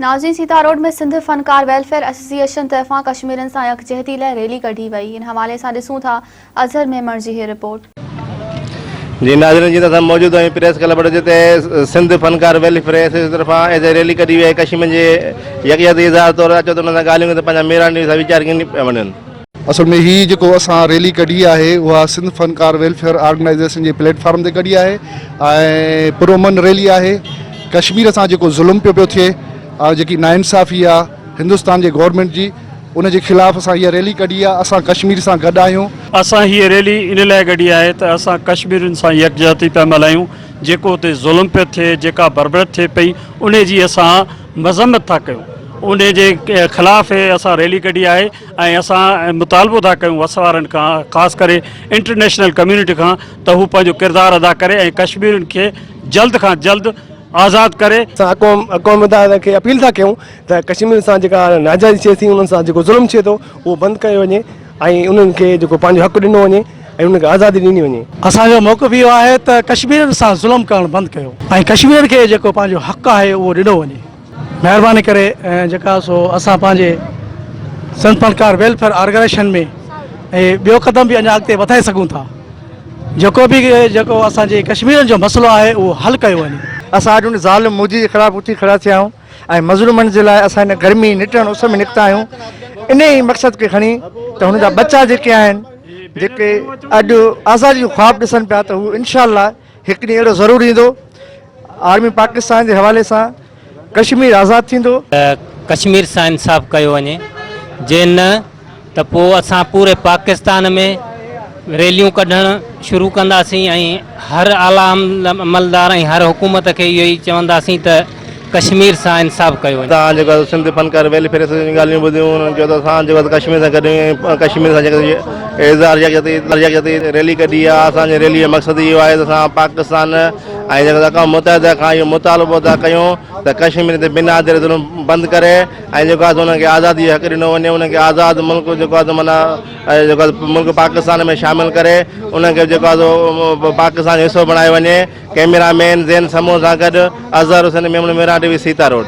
ناظرين سيتا روڊ ۾ سنڌ فنڪار welfare association طرفان ڪشميرين سان يڪجهتي لاء ريلي ڪڍي وئي ان حوالي سان ڏسون ٿا اظهر ميمڻ جي هي رپورٽ. جي ناظرين جيئن ته اسان موجود آهيون پريس ڪلب وٽ جتي سنڌ فنڪار ويلفيئر ايسوسيئيشن طرفان ايز ريلي ڪڍي وئي آهي ڪشميرين جي يڪجهتي اظهار طور اچو ته انهن سان ڳالهيون ڪيون ته پنهنجا ميرانڊي سان ويچار ڪين پيا وڃن. اصل ۾ هي جيڪو اسان ريلي ڪڍي آهي اها سنڌ فنڪار ويلفيئر آرگنائيزيشن جي پليٽ فارم تي ڪڍي آهي ۽ پرامن ريلي آهي ڪشمير سان جيڪو ظلم پيو پيو ٿئي ۽ جيڪي ناانصافي آهي هندستان جي گورنمينٽ جي ان جي خلاف اسان هيء ريلي ڪڍي آهي اسان ڪشمير سان گڏ آهيون. اسان هيء ريلي ان لاء ڪڍي آهي ته اسان ڪشميرين سان يڪجهتي پيا ملهايون جيڪو اتي ظلم پيو ٿئي جيڪا بربريت ٿئي پئي انهي جي اسان مذمت ٿا ڪيون انهي جي خلاف اسان ريلي ڪڍي آهي ۽ اسان مطالبو ٿا ڪيون وس وارن کان خاص ڪري انٽرنيشنل ڪميونٽي کان ته هو پنهنجو ڪردار ادا ڪري ۽ ڪشميرين کي جلد کان جلد آزاد ڪري. اسان اقوام متحده کي اپيل ٿا ڪيون ته ڪشمير سان جيڪا ناجائزي ٿئي ٿي انهن سان جيڪو ظلم ٿئي ٿو اهو بند ڪيو وڃي ۽ انهن کي جيڪو پنهنجو حق ڏنو وڃي ۽ انهن کي آزادي ڏني وڃي. اسان جو موقف اهو آهي ته ڪشميرين سان ظلم ڪرڻ بند ڪيو ۽ ڪشميرين کي جيڪو پنهنجو حق آهي اهو ڏنو وڃي. مهرباني ڪري جيڪا سو اسان پنهنجي سنڌ فنڪار ويلفيئر آرگنائيزيشن ۾ ۽ ٻيو قدم به اڃا اڳتي وڌائي سگهون ٿا جيڪو به جيڪو اسان جي ڪشميرين جو مسئلو آهي اهو حل ڪيو وڃي. اسان اڄ ان ظالم مودي جي خلاف اٿي کڙا ٿيا آهيون ۽ مظلومن جي لاء اسان هن گرمي نٽهڻ اس ۾ نڪتا آهيون انهي ئي مقصد کي کڻي ته هن جا ٻچا جيڪي آهن جيڪي اڄ آزادي جو خواب ڏسن پيا ته هو انشاء الله هڪ ڏينهن اهڙو ضرور ايندو آرمي پاڪستان جي حوالي سان ڪشمير آزاد ٿيندو. ته ڪشمير سان انصاف ڪيو وڃي جي نه ته پوء اسان پوري پاڪستان ۾ ريليون ڪڍڻ شروع ڪنداسين ۽ هر اعليٰ عملدار ۽ هر حڪومت کي اهو ئي چونداسين ته ڪشمير سان انصاف ڪيو وڃي. تان جيڪو سنڌ فنڪار ويلفيئر ايسوسيئيشن جون ڳالهيون ٻڌيون انهن چيو ته اسان جيڪو ڪشمير سان گڏ آهيون ۽ ڪشمير سان جيڪو اظهار يڪجهتي ريلي ڪڍي آهي اسان جي ريلي جو مقصد اهو آهي ته اسان پاڪستان ۽ جيڪو اقوام متحده کان اهو مطالبو ٿا ڪيون ته ڪشمير تي بنا دير ظلم بند ڪري ۽ جيڪو آهي انهن کي آزادي جو حق ڏنو وڃي انهن کي آزاد ملڪ جيڪو آهي معنيٰ جيڪو ملڪ پاڪستان ۾ شامل ڪري انهن کي جيڪو آهي پاڪستان جو حصو بڻايو وڃي ڪئميرا مين زين سمون سان گڏ Azhar Hussain Memon Mehran T V Sita road.